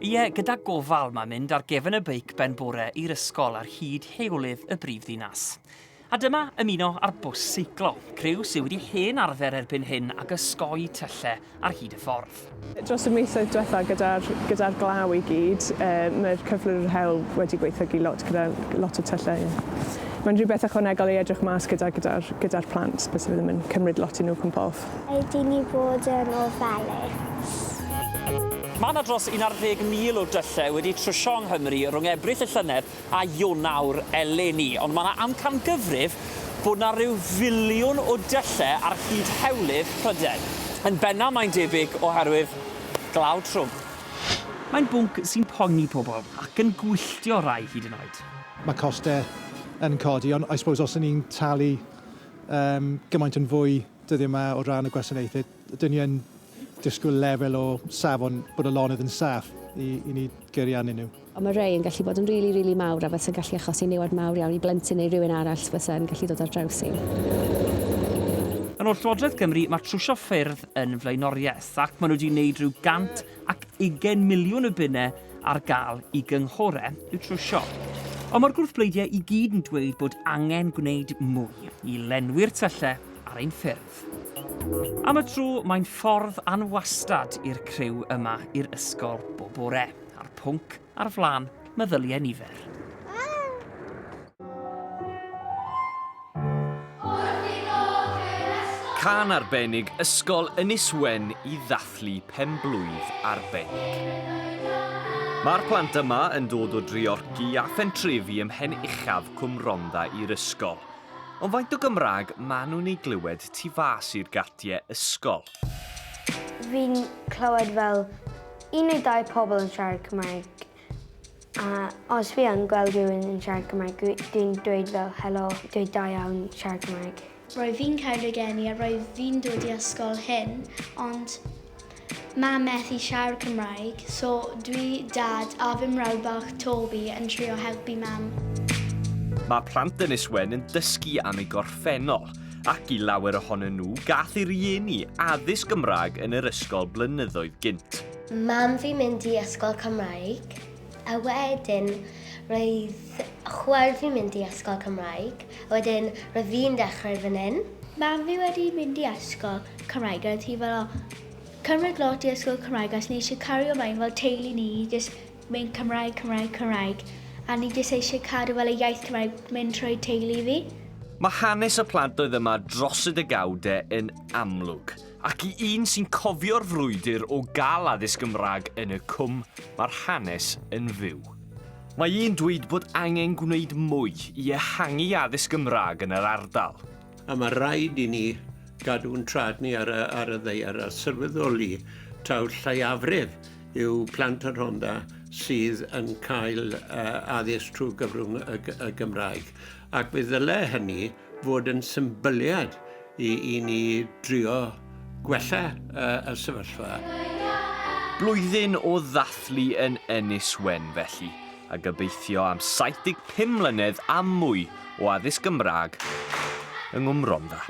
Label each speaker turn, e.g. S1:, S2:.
S1: Ie, gyda gofal mae mynd ar gefn y beic ben bore i'r ysgol ar hyd heolydd y brif ddinas. A dyma ymuno â'r bws seiclo, criw sydd wedi hen arfer erbyn hyn ag osgoi tyllau ar hyd y ffordd.
S2: Dros y misoedd diwetha' gyda'r gyda'r glaw i gyd, yy mae'r cyflwr yr hewl wedi gwaethygu lot gyda lot o tyllau. Mae'n rhywbeth ychwanegol i edrych mas gyda gyda'r gyda'r plant, byse fe ddim yn cymryd lot i nhw cwmpo off.
S3: Rhaid i ni bod yn ofalus.
S1: Mae 'na dros 11,000 o dyllau wedi trwsio yng Nghymru rhwng Ebrill y llynedd a Ionawr eleni, ond mae 'na amcangyfrif bod 'na ryw filiwn o dyllau ar hyd hewlydd Prydain. Yn benna' mae'n debyg oherwydd glaw trwm. Mae'n bwnc sy'n poeni pobl ac yn gwylltio rai hyd yn oed.
S4: Mae costau yn codi, ond I suppose os 'y ni'n talu yym gymaint yn fwy dyddiau 'ma o ran y gwasanaethau, dyn ni yn disgwyl lefel o safon bod y lonydd yn saff i i ni gyrru arnyn nhw.
S5: Ond mae rhai yn gallu bod yn rili, rili mawr a fysa'n gallu achosi niwed mawr iawn i blentyn neu rywun arall fysa'n gallu dod ar draws i.
S1: Yn ôl Llywodraeth Cymru, mae trwsio ffyrdd yn flaenoriaeth, ac maen nhw wedi gwneud rhyw 120 miliwn o bunnau ar gael i gynghorau i'w trwsio. Ond mae'r gwrthbleidiau i gyd yn dweud bod angen gwneud mwy i lenwi'r tyllau ar ein ffyrdd. Am y tro, mae'n ffordd anwastad i'r criw yma i'r ysgol bob bore. a'r pwnc ar flaen meddyliau nifer.
S6: Cân arbennig Ysgol Ynys Wen i ddathlu pen-blwydd arbennig. Mae'r plant yma yn dod o Dreorci a phentrefi ym mhen uchaf Cwm Rhondda i'r ysgol. Ond faint o Gymraeg maen nhw'n ei glywed tu fas i'r gatiau ysgol?
S3: Fi'n clywed fel un neu dau pobl yn siarad Cymraeg a os fi yn gweld rhywun yn siarad Cymraeg dwi'n dweud fel helo, dweud da iawn siarad Cymraeg.
S7: Roedd fi'n cael a roedd fi'n dod i ysgol hyn, ond mam methu siarad Cymraeg, so dwi, dad a fy mrawd bach Toby yn trio helpu mam.
S6: Mae plant Ynys Wen yn dysgu am eu gorffennol, ac i lawer ohonyn nhw gath eu rieni addysg Gymraeg yn yr ysgol blynyddoedd gynt.
S8: Mam fi'n mynd i ysgol Cymraeg, a wedyn roedd chwaer fi'n mynd i ysgol Cymraeg, a wedyn roedd fi'n dechrau fan hyn.
S7: Mam fi wedi mynd i ysgol Cymraeg a oedd hi fel o, cymryd lot i ysgol Cymraeg os ni eisiau cario mlaen fel teulu ni i jyst mynd Cymraeg, Cymraeg, Cymraeg a ni jyst eisiau cadw fel y iaith Cymraeg mynd trwy teulu fi.
S6: Mae hanes y plant oedd yma dros y degawdau yn amlwg, ac i un sy'n cofio'r frwydr o gael addysg Gymraeg yn y cwm, mae'r hanes yn fyw. Mae un dweud bod angen gwneud mwy i ehangu addysg Gymraeg yn yr ardal.
S9: A mae rhaid i ni gadw'n traed ni ar y, ar y ddaear a sylweddoli taw lleiafrif yw plant y Rhondda sydd yn cael uh, addysg trwy gyfrwng y, y Gymraeg. Ac fe ddyle hynny fod yn symbyliad i, i ni drio gwella uh, y sefyllfa.
S6: Blwyddyn o ddathlu yn Ynys Wen felly, a gobeithio am 75 mlynedd a mwy o addysg Gymraeg yng Nghwm Rhondda.